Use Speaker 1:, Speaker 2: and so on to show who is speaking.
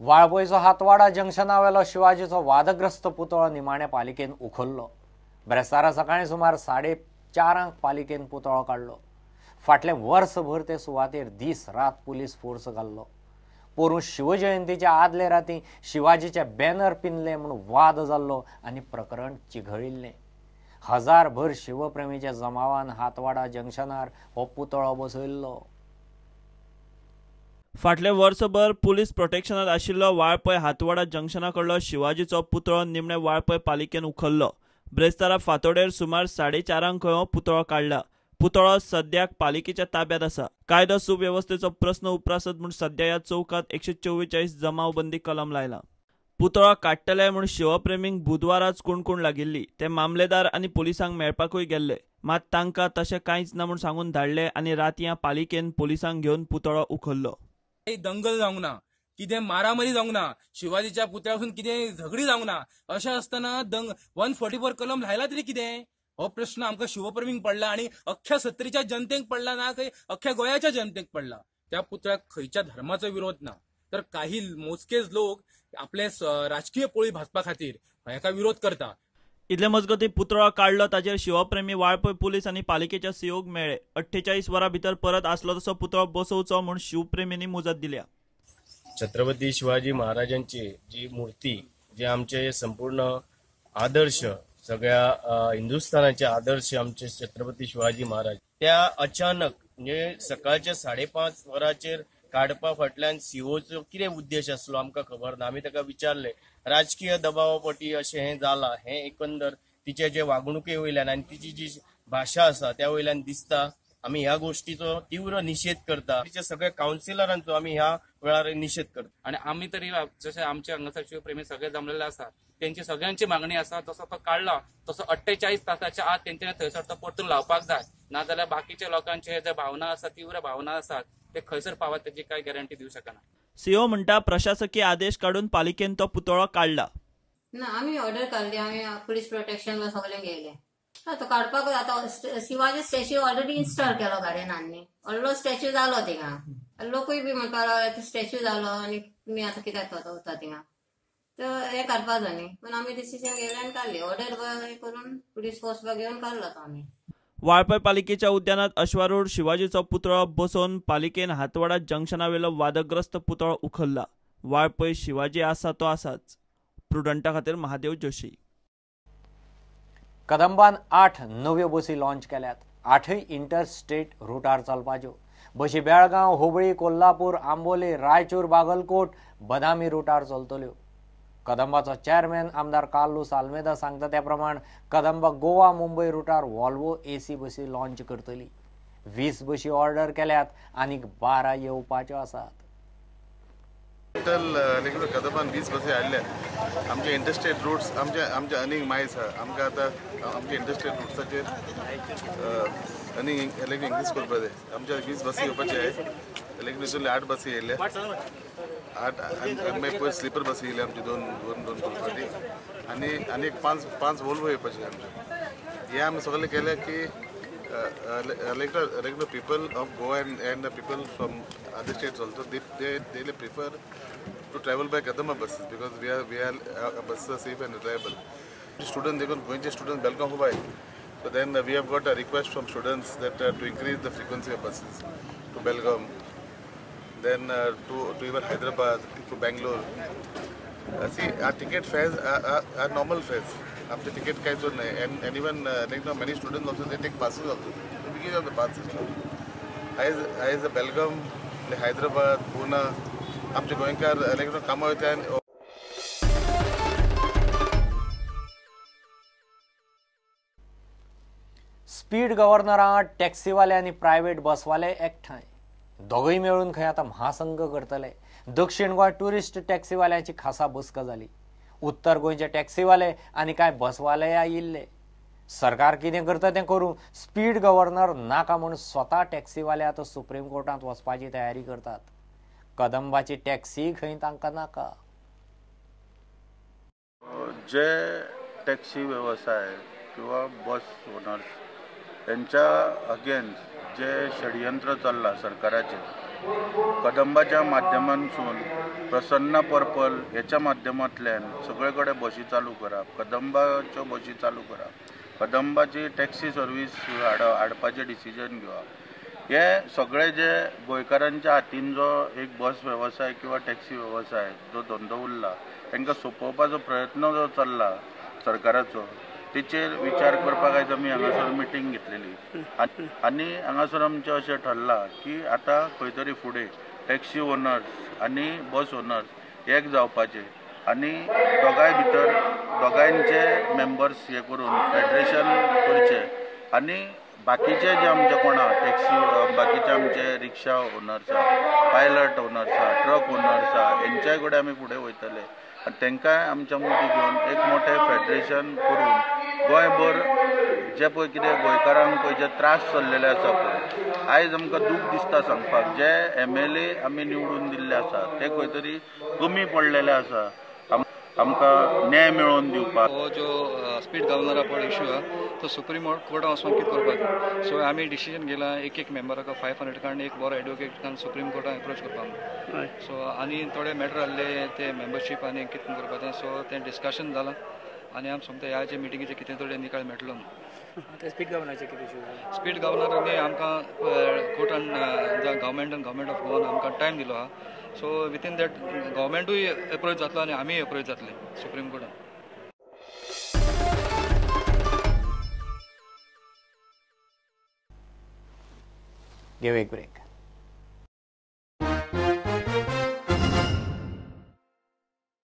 Speaker 1: वाळपयचो हातवाडा जंक्शनावेलो शिवाजीचो वादग्रस्त पुतळो निमाणे पालिकेन उखल्लो. ब्रेस्तारा सकाळीं सुमार 4:30 पालिकेन पुतळो काडलो. फाटले वर्सभर ते सुवातेर दीस रात पुलीस फोर्स घाल्लो. पोरूं शिवजयंतीच्या आदले राती शिवाजीचे बॅनर पिनले म्हूण वाद जाल्लो आनी प्रकरण चिघळिल्लें. हजारभर शिवप्रेमीच्या जमावान हातवाडा जंक्शनार हो पुतळो बसयल्लो.
Speaker 2: फाटले वर्सभर पुलीस प्रोटेक्शनात आशिल्लो वाळपय हातवाडा जंक्शना कडलो शिवाजीचो पुतळो निमणे वाळपय पालिकेन उखल्लो. ब्रेस्तारा फातोडेर सुमार 4:30 खंय हो पुतळो काडला. पुतळो सद्याक पालिकेच्या ताब्यात आसा. कायदो सुवेवस्थेचो प्रस्न उप्रासत म्हूण सद्या ह्या चौकात 144 जमावबंदी कलम लायला. पुतळो काडटले म्हूण शिवप्रेमींक बुधवाराच कुणकुण लागिल्ली. ते मामलेदार आनी पुलिसांक मेळपाकूय गेल्ले, मात तांकां तशें कांयच ना म्हूण सांगून धाडले आनी रातयां पालिकेन पुलिसांक घेवन पुतळो उखल्लो.
Speaker 3: दंगल जावंक ना, कितें मारामारी जावंक ना, शिवाजीच्या पुतळ्यापासून कितें झगडी जावंक ना, अशें आसतना 144 कलम लायला तरी कितें हो प्रश्न आमकां शिवप्रेमींक पडला आनी अख्ख्या सत्तरीच्या जनतेक पडला ना, खंय अख्ख्या गोंयाच्या जनतेक पडला. त्या पुतळ्याक खंयच्या धर्माचो विरोध ना, तर काही मोजकेच लोक आपले राजकीय पोळी भाजपा खातीर हेका विरोध करता.
Speaker 2: इतले मजगती पुतळो काडलो ताचेर शिवप्रेमी वाळपय पुलीस आनी पालिकेच्या सीओक मेळ्ळे. 48 वरां भितर परत आसलो तसो पुतळो बसोवचो म्हूण शिवप्रेमींनी मुजत दिल्या.
Speaker 4: छत्रपती शिवाजी महाराजांची जी मूर्ती, जे आमचे संपूर्ण आदर्श, सगळ्या हिंदुस्थानाचे आदर्श आमचे छत्रपती शिवाजी महाराज, त्या अचानक म्हणजे सकाळच्या 5:30 वरांचेर काडपा फाटल्यान सीओचो कितें उद्देश आसलो आमकां खबर ना. आमी ताका विचारले, राजकीय दबावा पोटी अशें हें जालां हें एकंदर तिचे जे वागणुके वयल्यान आनी तिची जी भाशा आसा त्या वयल्यान दिसता. आमी ह्या गोष्टीचो तीव्र निशेध करता. तिच्या सगळ्या कावन्सिलरांचो आमी ह्या वेळार निशेध करता.
Speaker 5: आनी आमी तरी जशे आमचे हांगासर शिवप्रेमी सगळे जमलेले आसा, तेंची सगळ्यांची मागणी आसा तसो तो काडला तसो 48 तासाच्या आत तेंच्यानी थंयसर तो परतून लावपाक जाय, नाजाल्यार बाकीच्या लोकांचे जे भावना आसा, तीव्र भावना आसात, ते खंयसर पावत तेची काय गॅरंटी दिवं शकना.
Speaker 2: सीओ म्हणटा प्रशासकीय आदेश काडून पालिकेन तो पुतळो काडला
Speaker 6: ना. आमी ऑर्डर काडली, आमी पुलीस प्रोटेक्शन सगळें गेले. तो काडपाक आतां शिवाजी स्टॅच्यू ऑलरेडी इन्स्टॉल केलो गार्डनांनी, व्हडलो स्टॅच्यू जालो थिंगा. लोकूय बी म्हणपाक लागले स्टॅच्यू जालो आनी तुमी आतां कित्याक वता थिंगा, तर हे काडपाक जाय न्ही. पूण आमी डिसिजन घेतले आनी काडली ऑर्डर करून पुलीस फोर्स घेवन काडलो तो आमी.
Speaker 2: वाळपय पालिकेच्या उद्यानात अश्वारूढ शिवाजीचो पुतळो बसोवन पालिकेन हातवाडा जंक्शनावेलो वादग्रस्त पुतळो उखल्ला. वाळपय शिवाजी आसा तो आसाच. प्रुडंटा खातीर महादेव जोशी.
Speaker 1: कदंबान 8 नव्यो बसी लॉन्च केल्यात. 8 इंटर स्टेट रुटार चलपाच्यो. बशी बेळगांव, हुबळी, कोल्हापूर, आंबोली, रायचूर, बागलकोट, बदामी रुटार चलतल्यो. कदंबाचो चेअरमॅन आमदार कार्लूस आल्मेदा सांगता त्या प्रमाण कदंबा गोवा मुंबय रुटार वॉल्वो एसी बसी लॉन्च करतली. 20 बशी ऑर्डर केल्यात आनीक 12 येवपाच्यो आसात.
Speaker 7: टोटल कदंबान 20 बसी हाडल्या. आमचे इंटरस्टेट रूट्स आमचे आमचे अनीक मायल्स आहा. आमकां आतां आमचे इंटरस्टेट रुट्साचेर अनीक इन्क्रीज करपाक जाय. आमच्या 20 बसी येवपाचे आहे, लेकिन हितूंतले 8 बसी येयल्या. 8 आनी मागीर पयर स्लिपर बसी येयल्या आमची दोन दोन दोन फावटी आनी आनी एक 5 वोल्वो येवपाचे आमचे. हें आमी सगळें केलें की like the people of Goa and the people from other states also, they prefer to travel by Kadamba buses because we are buses are safe and reliable. Students, they go to students Belgaum Hubai. So then we have got a request from students that to increase the frequency of buses to Belgaum, then to even Hyderabad, to Bangalore. See, our ticket fares are normal fares. आमचे ticket कांयच न्हय. And even like now many students also they take passes also. We give them the passes. आयज आयज बेलगाम, हैदराबाद, पुना आमचे गोंयकार लायक कामां वयता.
Speaker 1: Speed गव्हर्नरां, टॅक्सीवाले आनी प्रायव्हेट बसवाले एकठांय दोगूय मेळून खंय आतां महासंघ करतले. दक्षिण गोंय ट्युरिस्ट टॅक्सीवाल्यांची खासा बसका जाली. उत्तर गोंयचे टॅक्सीवाले आनी कांय बसवाले आयिल्ले. सरकार कितें करता तें करूं, स्पीड गव्हर्नर नाका म्हूण स्वता टॅक्सीवाले आतां सुप्रीम कोर्टांत वचपाची तयारी करतात. कदंबाची टॅक्सी खंय तांकां नाका.
Speaker 8: जे टॅक्सी व्यवसाय किंवा बस ओनर्स यांच्या अगेन्स्ट जे षडयंत्र चल्लां सरकाराचें कदंबाच्या माध्यमांतसून प्रसन्ना पर्पल ह्याच्या माध्यमांतल्यान सगळे कडेन बशी चालू करप, कदंबाच्यो बशी चालू करप, कदंबाची टॅक्सी सर्वीस हाडपाचें डिसिजन घेवप. हे सगळे जे गोंयकारांच्या हातीन जो एक बस वेवसाय किंवा टॅक्सी वेवसाय जो धंदो उरला तांकां सोंपोवपाचो प्रयत्न जो चल्ला सरकाराचो तेचेर विचार करपाक आयज आमी हांगासर मिटींग घेतलेली आनी हांगासर आमचें अशें ठरलां की आतां खंय तरी फुडें टॅक्सी ओनर्स आनी बस ओनर्स एक जावपाचे आनी दोगांय भितर दोगांयचे मेंबर्स हे करून फेडरेशन करचें आनी बाकीचे जे आमचे कोण आहा टॅक्सी, बाकीचे आमचे रिक्षा ओनर्स आहा, पायलट ओनर्स आहा, ट्रक ओनर्स आहा, हेंच्याय कडेन आमी फुडें वयतले आनी तांकांय आमच्या मदीं घेवन एक मोठें फेडरेशन करून गोंयभर जे पळय कितें गोंयकारांक पळय जे त्रास चल्लेले आसा पळय, आयज आमकां दूख दिसता सांगपाक, जे MLA आमी निवडून दिल्ले आसा ते खंय तरी कमी पडलेले आसा आमकां न्याय मेळोवन दिवपाक.
Speaker 9: हो जो स्पीड गव्हर्नरा पळय इशू आहा तो सुप्रीम कोर्टान वचून कितें करपाक, सो आमी डिसिजन घेला एक एक मेंबराक 500 कारण एक बरो एडवोकेट सुप्रीम कोर्टान एप्रोच करपाक. सो आनी थोडे मॅटर आहले ते मेंबरशीप आनी कितें करपाचें, सो तें डिस्कशन जालां आनी आमी समजा ह्या जे मिटिंगेचे कितें थोडे निकाल मेळटलो.
Speaker 10: स्पीड गव्हर्नराचे कितें इशू?
Speaker 9: स्पीड गव्हर्नरांनी आमकां कोर्टान गव्हर्मेंटान गव्हर्मेंट ऑफ गोवान आमकां टायम दिलो आहा, सो विथीन that गव्हर्मेंटूय एप्रोच जातलो आनी आमीय एप्रोच जातले सुप्रीम कोर्टान.
Speaker 1: घेऊ एक ब्रेक.